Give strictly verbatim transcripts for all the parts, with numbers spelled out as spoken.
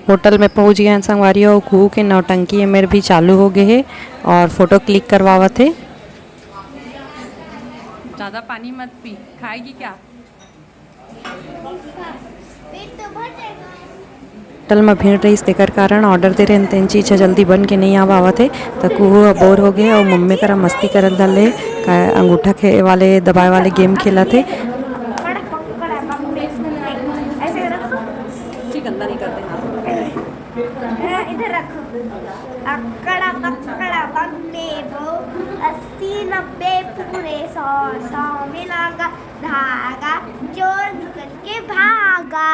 Hotel में पहुंच गए हैं संगवारी हो, कुहू के नौटंकी एमेर भी चालू हो गए है और फोटो क्लिक करवावत है। ज्यादा पानी मत पी, खाएगी क्या? होटल में भीड़ रहीस, तेकर कारण ऑर्डर दे रहे हैं, तेन चीज ह जल्दी बन के नहीं आ पावत है, त कुहू ह बोर हो गए और मम्मी करा मस्ती करत धर ले, का अंगूठा खे वाले, दबाए वाले गेम खेलत है। हाँ, इधर रखो। अकड़ा पकड़ा बम्बे बो, अस्सी नब्बे पूरे सौ, सौ में लागा धागा, चोर निकल के भागा।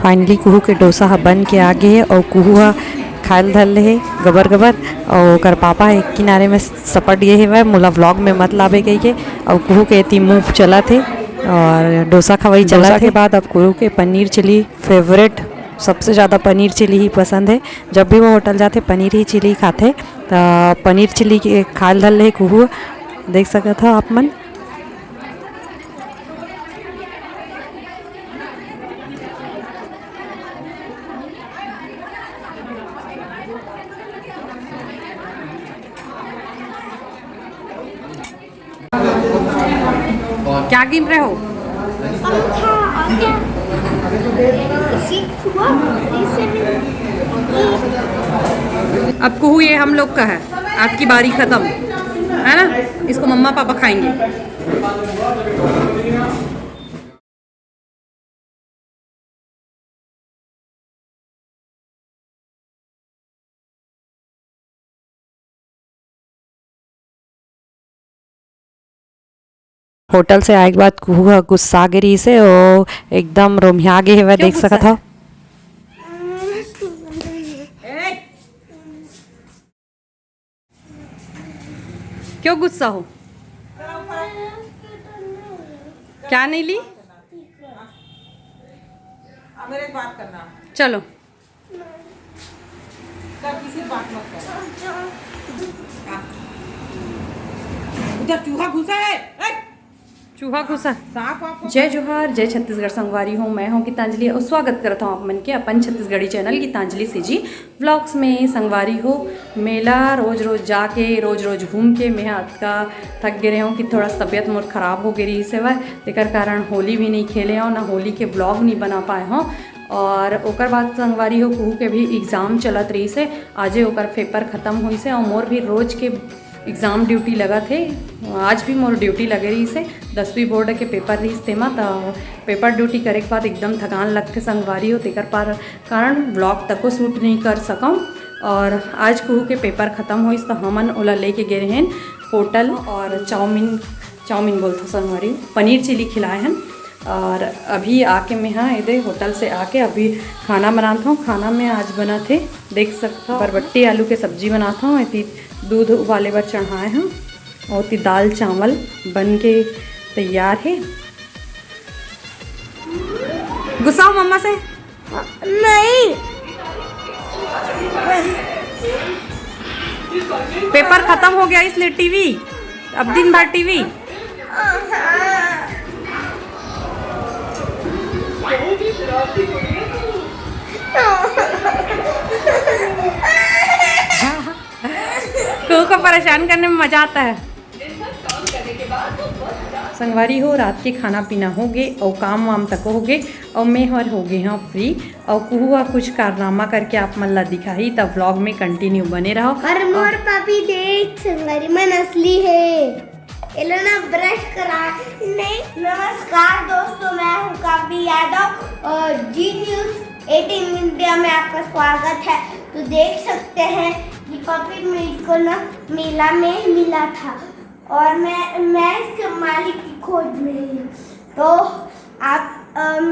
फाइनली कुहू के डोसा ह बन के आ गे हे और कुहू ह खायल धर ले हे गबर गबर। और ओकर पापा एक किनारे में सपट गए हे, वह मोला व्लॉग में मत लाबे कहिके। और कुहू के एती मुंह चलत हे और डोसा खवाई चलत हे। के बाद अब कुहू के पनीर चिली फेवरेट, सबसे ज़्यादा पनीर चिली ही पसंद है। जब भी वो होटल जाथे, पनीर ही चिली खाथे। त पनीर चिली के खायल धर ले कुहू, देख सकत हो आप मन। क्या गिन रहे हो? पंखा और क्या? सीट हुआ, इसे भी। अब कुहू, ये हम लोग का है, आपकी बारी खत्म है ना, इसको मम्मा पापा खाएंगे। होटल से आए के बाद कुहू ह गुस्सा गे रहिस हे, ओ एकदम रोमिया गे हेवय, देख सकत हव। क्यों गुस्सा हो? क्या नहीं ली? मेरे से बात करना। चलो। कर, किसी से बात मत कर। उधर चूहा घुसा है। ए! चूहा घुसा। सांप वाप को जय जोहार, जय छत्तीसगढ़ संगवारी हो, मैं हूं गीतांजलि और स्वागत करत हूं आप मन के अपन Chhattisgarhi channel Geetanjali C G vlogs में। संगवारी हो, मेला रोज रोज जाके, रोज रोज घूम के मैं अतका थक गे रहे हूं कि थोड़ा सा तबीयत मोर खराब हो गे रहिस हवय, तेकर कारण होली भी नहीं खेले हूं, ना होली के व्लॉग नहीं बना पाए हूं। और ओकर बाद संगवारी हो, कुहू के भी एग्जाम चलत रहिस हे, आजे ओकर पेपर खत्म होइस हे और मोर भी रोज के एग्जाम ड्यूटी लगत हे। आज भी मोर ड्यूटी लगे रहिस हे, दसवीं बोर्ड के पेपर रहिस तेमा, त पेपर ड्यूटी करे के बाद एकदम थकान लगथे संगवारी हो, तेकर पार कारण व्लॉग तको शूट नहीं कर सकौं। और आज कुहू के पेपर खत्म होइस त हमन ओला लेके गे रहेन होटल और चाउमीन, चाउमीन बोलथों संगवारी, पनीर चिली खिलाए हन। और अभी आके मैं हा एदे होटल से आके अभी खाना बनात हूँ। खाना में आज बनत हे, देख सकत हव, बरबट्टी आलू के सब्जी बनात हूँ। एती दूध उबाले बर चढ़ाए हूँ और एती दाल चावल बन के तैयार हे। गुस्सा हो मम्मा से? नहीं। पेपर खत्म हो गया इसलिए टीवी, अब दिन भर टीवी। कुहू को परेशान करने में मजा आता है। संगवारी हो, रात के खाना पीना हो गे अउ काम वाम तको हो गे अउ मैं हर हो गे हूँ फ्री। अउ कुहू ह कुछ कारनामा करके आप मन ला दिखाही, त व्लॉग में कंटिन्यू बने रहो। और मोर पापी देख संगवारी मन असली है। एला ना ब्रश करा नहीं। नमस्कार दोस्तों, मैं हूँ काव्य यादव और जी न्यूज़ एटीन इंडिया में आपका स्वागत है। तो देख सकते हैं कि पपी मीट को ना मेला में मिला था और मैं मैं इसके मालिक की खोज में हूँ। तो आप अम,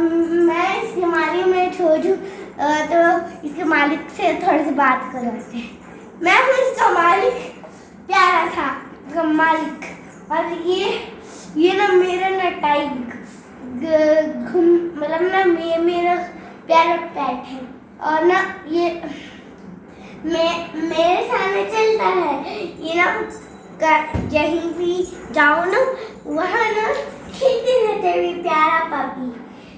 मैं इसके मालिक में खोज हूँ, अ, तो इसके मालिक से थोड़ी सी बात करवाते हैं। मैं हूँ इसका मालिक, प्यारा सा मालिक। और ये ये ना मेरा ना टाइग घूम मतलब ना ये मेरा प्यारा पेट है। और ना ये मैं मेरे सामने चलता है। ये ना कहीं भी जाओ ना, वहाँ ना खेलते रहते हैं प्यारा पापी।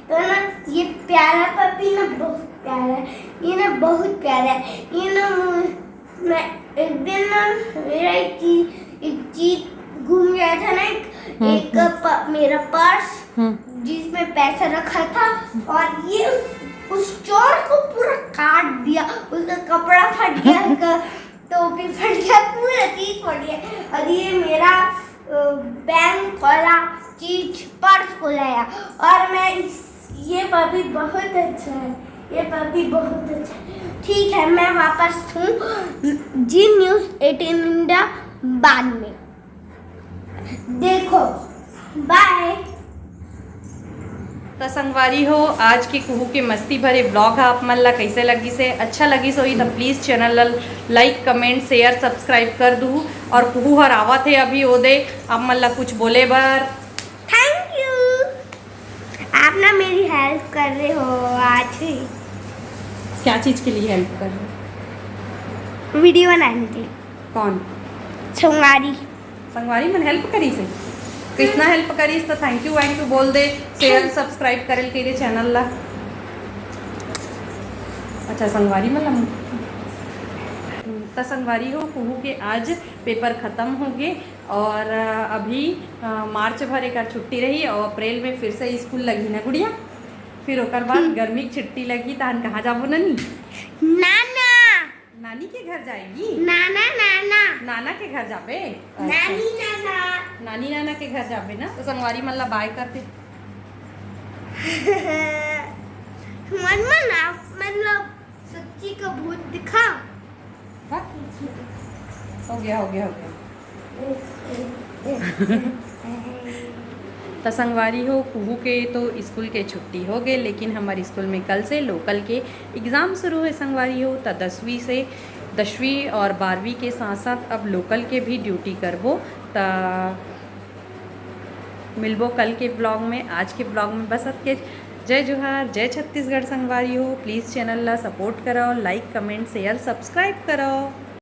तो ना ये प्यारा पपी ना बहुत प्यारा है। ये ना बहुत प्यारा है। ये ना मु-, मैं एक दिन ना मेरा एक चीज, एक चीज गुम गया था ना, एक, हम्म, एक प, मेरा पर्स हम्म। जिसमें पैसा रखा था, और ये उस, उस चोर को पूरा काट दिया। उसका कपड़ा फट गया, उसका टोपी फट गया, पूरा चीज फट गया। और ये मेरा बैंक वाला चीज पर्स को लाया। और मैं इस, ये पपी बहुत अच्छा है, ये पपी बहुत अच्छा है। ठीक है, मैं वापस हूँ जी न्यूज़ एटीन इंडिया बाद में। देखो, बाय। त संगवारी हो, आज के कुहू के मस्ती भरे ब्लॉग ह आप मन ला कइसे लगिस हे? अच्छा लगिस होही त प्लीज चैनल ला लाइक, कमेंट, शेयर, सब्सक्राइब कर दूहू। और कुहू हर आवत हे अभी ओदे, आप मन ला कुछ बोले बर। थैंक यू, आप ना मेरी हेल्प कर रहे हो आज ही। क्या चीज के लिए हेल्प कर रहे हो? वीडियो बनाने के लिए। कौन? संगवारी। संगवारी मन हेल्प करिस हे? कितना हेल्प करिस त थैंक यू वैंक यू बोल दे। शेयर सब्सक्राइब करे के रे चैनल ला। अच्छा, संगवारी मन ला। त संगवारी हो, कुहू के आज पेपर खत्म हो गे और अभी मार्च भर एक छुट्टी रही और अप्रैल में फिर से स्कूल लगी ना गुड़िया। फिर ओकर बाद गर्मी की छुट्टी लगी, तहन कहाँ जाबो ननी? नाना। नानी के घर जाएगी? नाना नाना। नाना के घर जाबे? नानी नाना। नानी नाना के घर जाबे ना, तो संगवारी मन ला बाय कर दे। मन मन आप मतलब सच्ची का भूत दिखा। हाँ? हो गया, हो गया, हो गया। त संगवारी हो, कुहू के तो स्कूल के छुट्टी हो गए, लेकिन हमारे स्कूल में कल से लोकल के एग्ज़ाम शुरू है संगवारी हो। त दसवीं से, दसवीं और बारहवीं के साथ साथ अब लोकल के भी ड्यूटी करबो। त मिलबो कल के ब्लॉग में। आज के ब्लॉग में बस अतके। जय जोहार, जय छत्तीसगढ़ संगवारी हो। प्लीज चैनल ला सपोर्ट करो, लाइक, कमेंट, शेयर, सब्सक्राइब करो।